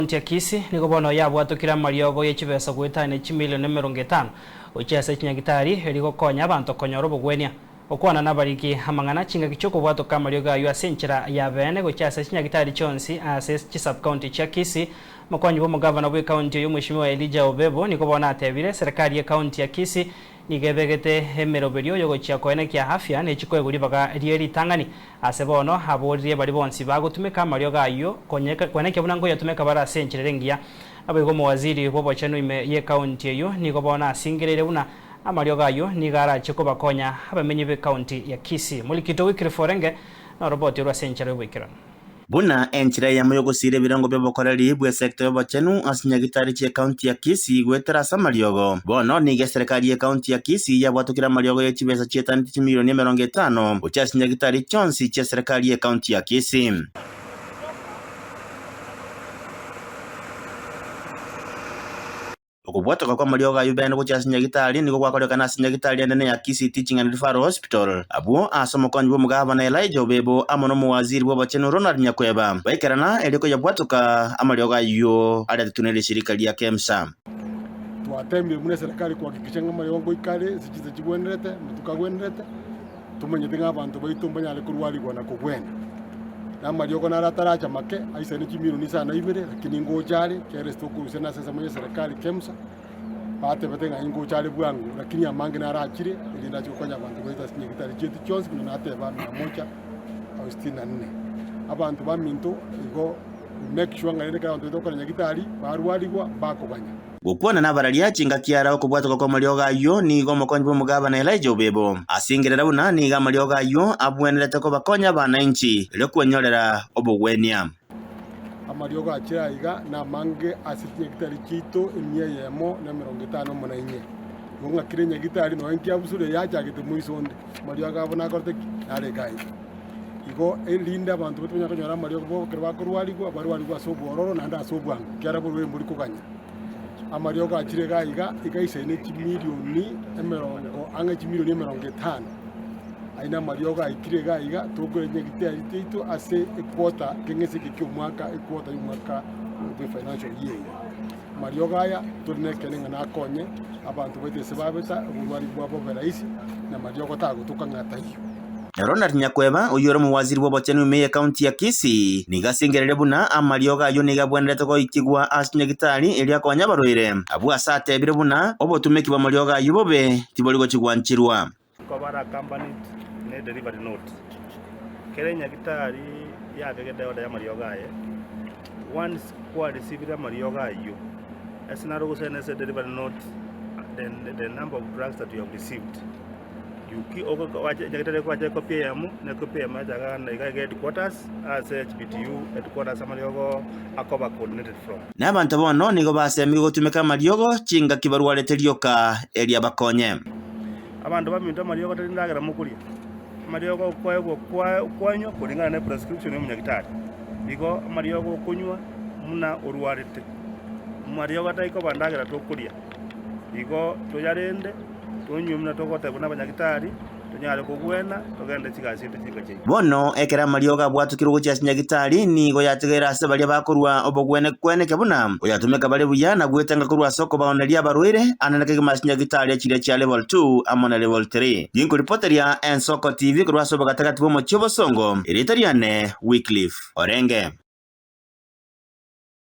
Ekaunti ya Kisii nigo bono yabwatokire amariogo ye chibesa goetania chimilioni 50 gochia ase chinyagitari erio gokonya abanto konyora obogwenia. Gokwana nabariki amang'ana chingaki chiokobwatoka amariogo ayio ase enchera ya beene gochia ase chinyagitari chionsi ase chisubcounty chia Kisii, omokonyi bw'omogavana bw'ekaunti eyio Mweshimiwa Elijah Obebo nigo bono atebire eserekari y'ekaunti ya Kisii nigo ebegete emeroberio yogochia koenekia afya nechikoegwa ribaga rie ritang'ani Ase bono aboririe baria bonsi bagotumeka amariogo ayio koenekia buna nkoyatumeka bare ase enchera ere engiya. Naboigo omowaziri bw'obochenu ime y'ekaunti eyio nigo bono asingereire buna amariogo ayio nigo arachie kobakonya abamenyi b'ekaunti ya Kisii. Morikito Wycliffe Orenge noroboti orwo ase enchera y'oboikeranu. Buna enchera eyemo y'ogosiira ebirengo bi'obokoreri bw'esecta y'obochenu ase nyagitari chi'ecounty ya Kisii goetera ase amariogo. Bono nigo eserekari y'ecounty ya Kisii yabwatokire amariogo ye chibesa chietaneti chimilioni 50 gochia ase nyagitari chionsi chi'eserekari y'ecounty ya Kisii. Okobwatoka kw'amariogo ayio bene gochia ase nyagitari nigo gwakorekana ase nyagitari enene ya Kisii Teaching and Referral Hospital, abwo ase omokonyi bw'omogabana Elijah Obebo amo nomowaziri bw'obochenu Ronald Nyakweba baikerana erio koyabwatoka amariogo ayio aretetwe ne rishirika ria KEMSA. Twatembire buna eserekari kohakikisha ng'a amariogo ngoika are ase chinsa chigwenerete, amatuko agwenerete, tomanyete ng'a abanto baito mbanyare korwarigwa na kogwena. Na amariogo naro ataracha make, aisaine chimilioni isano na ibere, lakini ngocha are, kera ase tokorusia nase ensemo ya eserekari KEMSA, batebete ng'a ingocha are bwango, lakini amange naro achire, erinde ache gokonya abanto baito ase chinyagitari chiaito chionsi buna nateba mia moja au sitini na nne. Abanto baminto igo make sure ng'a rende ekero abanto baito bakora nyagitari, barwarigwa mbakoganya. Gokwana nabararia chingaki ara okobwatoka kw'amariogo ayio, nigo omokonyi bw'omogabana Elijah Obebo asingerera buna nigo amariogo ayio abwenerete kobakonya abanainchi erio kwenyorera obogwenia. Amariogo achire aiga namange ase chinyagitari chiaito emia eyemo na 50 omo na inye. Igo ng'a kera enyagitari nonya nkiabusure yachagete moiso onde, amariogo abo nakorete ki? Narenge aiga. Igo erinde abanto baito banyare konyora amariogo bo ekero bakorwarigwa, barwarigwe ase obwororo naende ase obwango, ekiagera borwaire mbori koganya. Amariogo achire iga iga, iga aisaine chimilioni emerongo ang'e chimilioni 50. Ayio namariogo aikire iga iga, tokore nyagitari chiaito ase equarter keng'ese eke kia omwaka, equarter ya omwaka bwe financial year eye. Amariogo aya tore nekeene ng'a nakonye abanto baito ase babeta oborwari bwabo bobe rahisi, na amariogo tagotoka ng'a taiyo. Ronald Nyakweba, oyio ore omowaziri bw'obochenu ime y'ecounty ya Kisii, nigo asengereire buna amariogo ayio nigo abwenerete goikigwa ase chinyagitari erio akonye abarwaire. Abwo ase atebire buna obotumeki bw'amariogo ayio bobe tibori gochia gwancherwa. Kobara accompanied ne delivery note. Kera enyagitari yabegete order y'amariogo aye, once kwa receivire amariogo ayio, ase naro ogosaina ase delivery note the, the number of drugs that you have received. Nyagetari ekoacha ekopi eyemo, na ekopi eyemo yacha iga iga iga headquarters ase HBTU headquarters amariogo akoba coordinated from. Na abanto bono nigo basemigwe gotumeka amariogo chingaki barwarete rioka erio abakonye. Abanto baminto amariogo tari ndagera mokoria, amariogo okoegwa kwa kwanywa kulingana ne prescription ya omonyagitari. Igo amariogo okonywa buna orwarete, amariogo atari koba ndagera tokoria. Igo toyarende, tonywe buna togotebwa nabanyagitari, tonyare kogwena, togende chigasi chiaito chinka chiaito. Bono ekero amariogo abwatukirwe gochia ase nyagitari, nigo yatigaire ase baria bakorua obogwene kweneke buna koyatumeka bare buya na gwetanga korwa ase okobaoneria abarwaire anene kegima ase nyagitari chiria chia level 2 amo na level 3. Ginkoripoteria Ensoko TV korwa ase obogatagati bw'omochie obosongo, erieta riane Wycliffe Orenge.